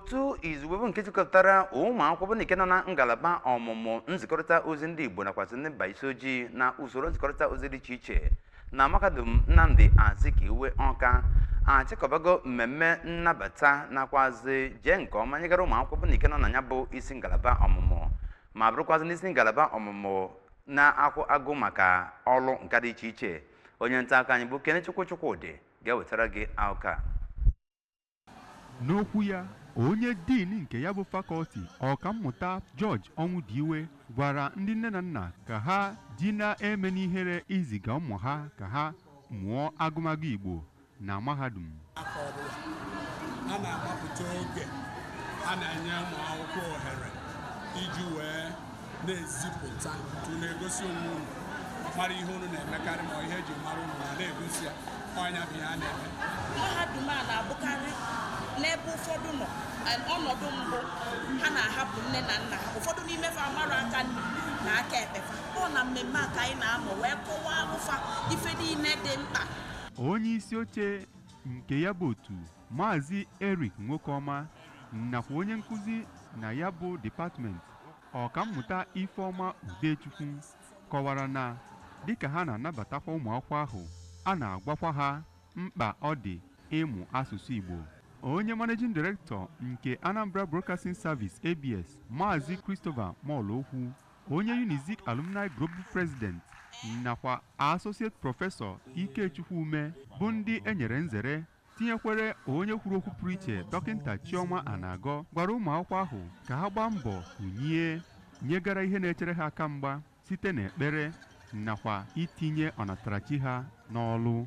Otu izugbe bụ nke jikọtara ụmụ akwụkwọ bụ nke nọ na ngalaba ọmụmụ nzikọrịta ozi ndị Igbo nakwazị ndị mba isi ojii na usoro nzikọrịta ozi dị iche iche na Mahadum Nnamdi Azikiwe Awka achịkọbago mmemme nnabata nakwazi jee nke ọma nyegara ụmụ akwụkwọ bụ nke nọ na ya bụ isi ngalaba ọmụmụ, ma bụrụkwazị n'isi ngalaba ọmụmụ na-akwụ agụ maka ọrụ nka dị iche iche. Onye nta akụkọ anyị bụ Kenechukwu Chukwudị ga-ewetara gị akụkọ a. N'okwu ya, onye dean nke ya bụ faculty, Ọkammụta George Ọnwụdiwe, gwara ndị nne na nna ka ha ji na-eme n'ihere iziga ụmụ ha ka ha mụọ agụmagụ Igbo na mahadum. Afọ ọbụla a na-agbapụta oge a na-enye ụmụ akwụkwọ ohere iji wee na-ezipụta tụ na-egosi onwe unu, mara ihe unu na-emekarị ma ihe eji mara unu na na-egosi ya. Ọnya bụ ihe a na-eme. Mahadum a na-abụkarị n'ebe ụfọdụ nọ ọnọdụ mbụ ha na-ahapụ nne na nna ha. Ụfọdụ n'ime fa amara aka nri na aka ekpe fa. Ọ na mmemme a ka anyị na-anọ wee kọwaa alụfa ife niile dị mkpa. Onye isi oche nke ya bụ otu, Maazị Eric Nwokeọma, nakwa onye nkụzi na ya bụ department, Ọkammụta Ifeọma Udechukwu, kọwara na dịka ha na-anabatakwa ụmụ akwụkwọ ahụ, a na-agwakwa ha mkpa ọ dị ịmụ asụsụ Igbo. Onye managing director nke Anambra Broadcasting Service, ABS, Maazị Christopher Molokwu, onye Unizik Alumni Global President, nakwa Associate Professor Ikechukwu Ume bụ ndị enyere nzere, tinyekwere onye kwuru okwu pụrụ iche, Dọkịta Chioma Anagọ, gwara ụmụ akwụkwọ ahụ ka ha gbaa mbọ kụnyie nyegara ihe na-echere ha aka mgba site n'ekpere nakwa itinye ọnatarachi ha n'ọlụ.